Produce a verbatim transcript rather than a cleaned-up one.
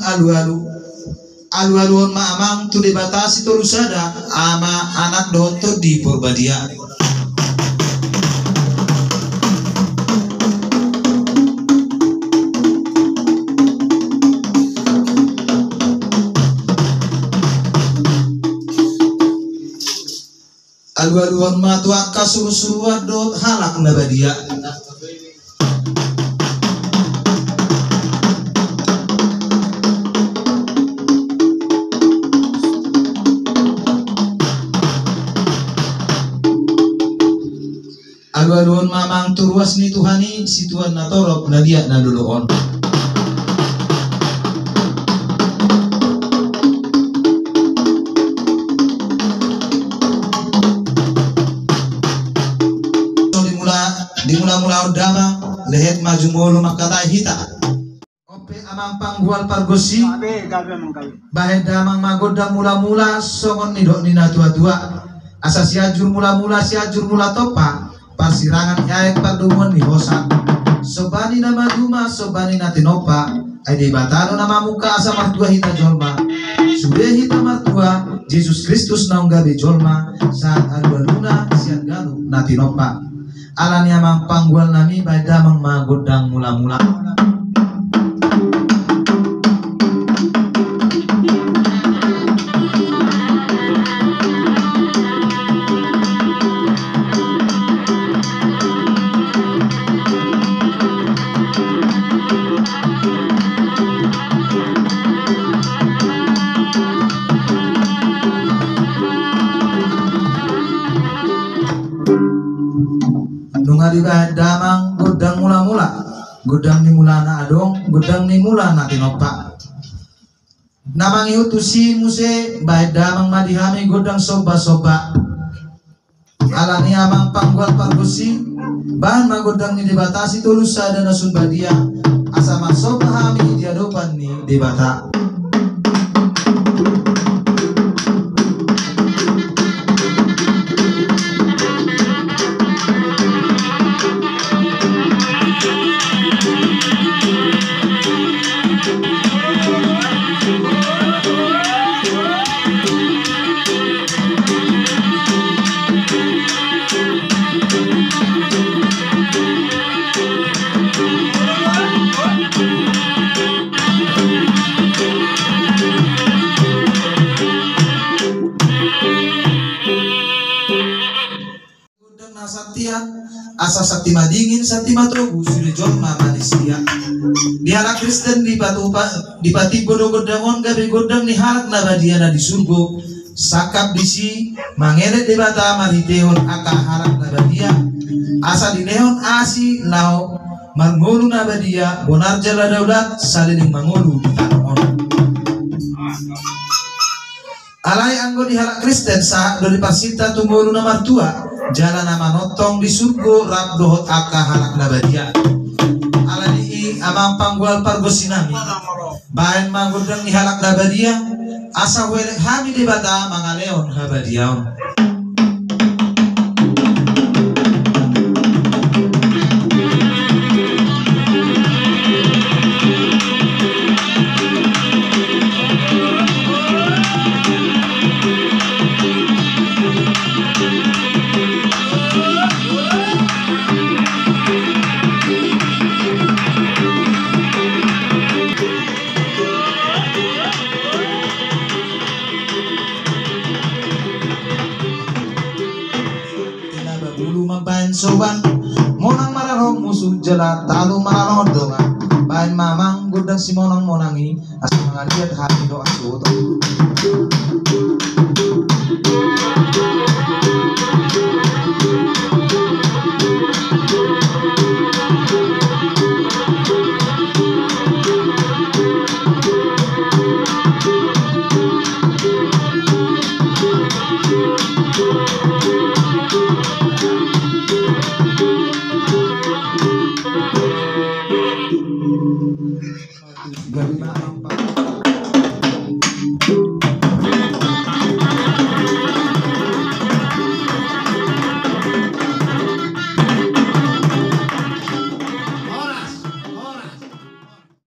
Alualu. Alualuhon ma amang tu Debata Sitolusada, Ama, Anak dohot Tondi Porbadia. Alualuhon ma tu angka surusuruan dohot halak na badia. Alualuhon ma amang tu ruas ni Tuhan i, situan na torop na liat na lolo on. So dimula, dimulamulahon damang, lehet ma jumolo mangkatai hita. On pe amang panggual pargonsi. Bahen damang ma gondang mulamula songon nidok ni natuatua. Asa Sianjur Mulamula, Sianjur Mula Tompa, parsirangan ni aek pardomuan ni hosa. Somba ni na maduma, somba ni na tinompa. Ai Debata do na mamungka asa martua hita jolma. Sude hita martua, Jesus Kristus naung gabe jolma, sahat alualuna sian ganup na tinompa. Alani amang panggual nami, bahen damang ma gondang mulamula. Nunga dibahen damang gondang mulamula, gondang ni mula na adong, gondang ni mula na tinompa. Na mangihut tusi muse, bahen damang ma di hami gondang sombasomba. Alani amang panggual pargonsi, bahen ma gondang ni Debata Sitolusada na sun badia, asa marsomba hami di adopan ni Debata. Gondang na santian, asa santi madingin, santi matogu, sude jolma manisia. Di halak Kristen dipatupa, dipatimbo do gondang on gabe gondang ni halak na badia na di surgo. Sangkap disi mangelek Debata marhitehon angka halak na badia, asa dilehon asi laho marngolu na badia, bonar jala daulat saleleng mangolu di tano on. Alai anggo di halak Kristen sahat do diparsinta tu ngolu na martua, jala na manongtong di surgo rap dohot angka halak na badia. Alani i amang panggual pargonsi nami, bahen ma gondang ni halak na badia, asa huelek hami Debata mangalehon habadiaon. Tina babulu mambahen soban, monang maralo musu jala talu maralo dongan. Bahen ma amang gondang simonangmonang i, asa mangaliat hami dohot suhut. Gabe ma amang